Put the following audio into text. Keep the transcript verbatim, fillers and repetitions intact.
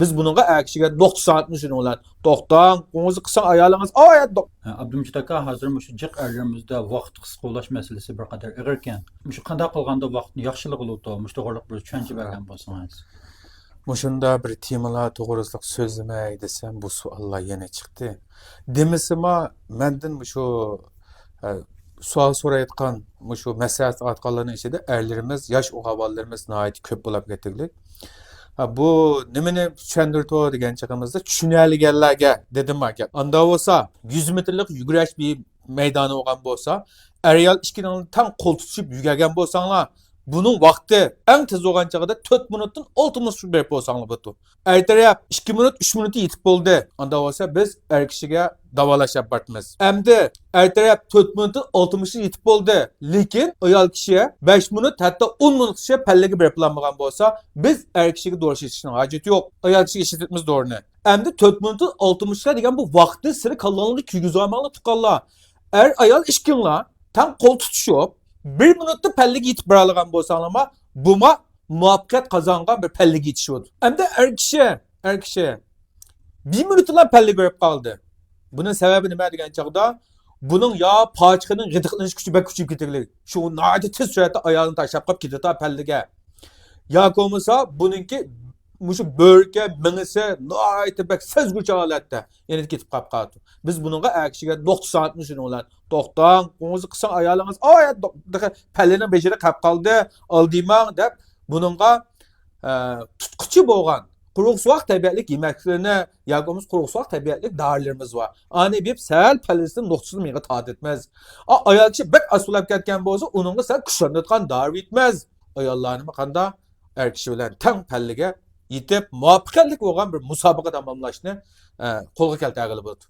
بىز بۇنىڭغا ئەر كىشىگە نۇقتا ساناتمىز شۇنىڭ بىلەن. توختاڭ، قوڭغۇزى قىلساڭ ئايالىڭىز، ئاۋۇ يەردە توخ-. ھە، ئابدۇمجىت ئاكا، ھازىر مۇشۇ جىق ئەرلىرىمىزدە ۋاقىت قىسقا ئويلاش مەسىلىسى بىر قەدەر ئېغىركەن. مۇشۇ قانداق قىلغاندا ۋاقىتنى ياخشىلىغىلى بولىدۇ؟ مۇشۇ توغرىلىق بىر چۈشەنچە بەرگەن بولسىڭىز. مۇشۇنداق بىر تېمىلار توغرىسىدا سۆزلىمەي دېسەم، بۇ سوئاللار يەنە چىقتى. دېمىسىمۇ، مەندىن مۇشۇ، ئە، سوئال سورايدىغان، مۇشۇ مەسلىھەت سورايدىغانلارنىڭ ئىچىدە ئەرلىرىمىز، ياش ئوغۇل بالىلىرىمىز ناھايىتى كۆپ بولۇپ كەتتىكلىك. ھە، بۇ نېمىنى چۈشەندۈرىدۇ دېگەن چېغىمىزدا، چۈشىنەلىگەنلەرگە دېدىم ئاكا. ئاندا بولسا، يۈز مېتىرلىق يۈگۈرۈش بىر مەيدانى بولغان بولسا، ئەر-ئايال ئىككىڭلار تەڭ قول تۇتۇشۇپ يۈگۈرگەن بولساڭلار، بۇنىڭ ۋاقتى ئەڭ تېز بولغان چېغىدا تۆت مىنۇتتىن ئالتە مىنۇت بېرىپ بولساڭلار بولىدۇ. ئەر تەرەپ ئىككى مىنۇت، ئۈچ مىنۇتتا يېتىپ بولدى. ئاندا بولسا بىز ئەر كىشىگە داۋالاش ئېلىپ بارىمىز. ئەمدى ئەر تەرەپ تۆت مىنۇتتىن ئالتە مىنۇتتا يېتىپ بولدى. لېكىن ئايال كىشى بەش مىنۇت، ھەتتا ئون مىنۇتقىچە پەللىگە بېرىپلانمىغان بولسا، بىز ئەر كىشىگە دورا ئىچىشنىڭ ھاجىتى يوق. ئايال كىشىگە ئىشلىتىمىز دورىنى. ئەمدى تۆت مىنۇتتىن ئالتە مىنۇتقا دېگەن بۇ ۋاقىتنى سىلى كاللاڭلارغا كىرگۈزۈۋالماڭلار، تۇغقانلار. ئەر-ئايال ئىككىڭلار تەڭ قول تۇتۇشۇپ، بىر مىنۇتتا پەللىگە يېتىپ بارالىغان بولساڭلارمۇ، بۇمۇ مۇۋەپپەقىيەت قازانغان بىر پەللىگە يېتىشىۋاتىدۇ. ئەمدى ئەر كىشى، ئەر كىشى بىر مىنۇتلا پەللىگە بېرىپ قالدى. بۇنىڭ سەۋەبى نېمە دېگەن چاغدا، بۇنىڭ يا پاچىقىنىڭ غىدىقلىنىش كۈچى بەك كۈچىيىپ كېتىكلىك. شۇ ناھايىتى تېز سۈرئەتتە ئايالىنى تاشلاپ قاپ كېتىدۇ پەللىگە. ياكى بولمىسا بۇنىڭكى مۇشۇ بۆرىكى، مېڭىسى ناھايىتى بەك سەزگۈچى ھالەتتە يەنە كېتىپ قاپ قالىدۇ. بىز بۇنىڭغا ئەر كىشىگە نۇقتا ساناتمىز شۇنىڭ بىلەن. توختاڭ، قوڭغۇزى قىلساڭ ئايالىڭىز، ئاۋۇ يەردە توخ-، پەللىنىڭ بېشىدا قېلىپ قالدى، ئالدىماڭ دەپ بۇنىڭغا، ئە، تۇتقۇچى بولغان قۇرۇق سوغۇق تەبىئەتلىك يېمەكلىكلىرىنى ياكى بولمىسا قۇرۇق سوغۇق تەبىئەتلىك دارىلىرىمىز بار. ئانى بېرىپ سەل پەللىسىدىن نۇقتىسىدىن مېڭە تارتىتمىز. ئا، ئايال كىشى بەك ئاستىلاپ كەتكەن بولسا، ئۇنىڭغا سەل كۈچلەندۈرىدىغان دارى ئېلىتمىز. ئاياللارنىمۇ قاندا ئەر كىشى بىلەن تەڭ پەللىگە يېتىپ، مۇۋەپپەقىيەتلىك بولغان بىر مۇسابىقە تاماملاشنى، ئە، قولغا كەلتۈرگىلى بولىدۇ.